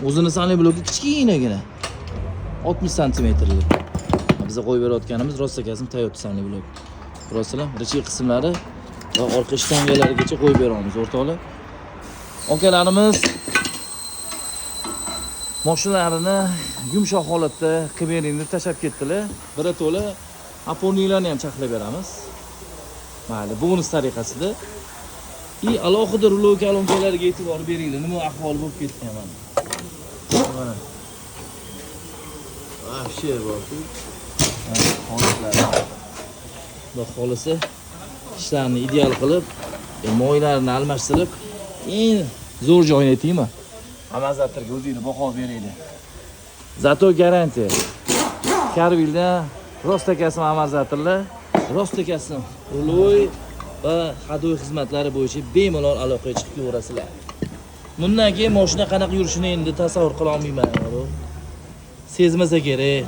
O'zini сайлентблоки kichkinagina. 60 santimetrli. Biza qo'yib berayotganimiz rostakasm Toyota сайлентблок. Ko'rasizlar, рычаг qismlari va orqa shtangalarigacha qo'yib beramiz, o'rtoqlar. Akalarimiz mashinalarini yumshoq holatda qilib bering deb tashlab ketdilar. Birato'la опорник larni ham charxlab beramiz. Mayli, bonus tariqasida. И alohida рулевой kolonkalariga e'tibor beringlar. Nima ahvol bo'lib ketgan mana. Mana. Вообще bor-ku. Holatlari. Xudo xohlasa ishlarni ideal qilib, moylarini almashtirib, eng zo'r joyini aytaymi? Amortizatorga o'zinglar baho beringlar. Зато garantiya. Karvilda rostakasm amortizatorlar, rostakasm рулевой va ходовой xizmatlari bo'yicha bemalol aloqaga chiqib kelaverasizlar. Bundan keyin mashina qanaqa yurishini endi tasavvur qila olmayman. Sezmasa kerak.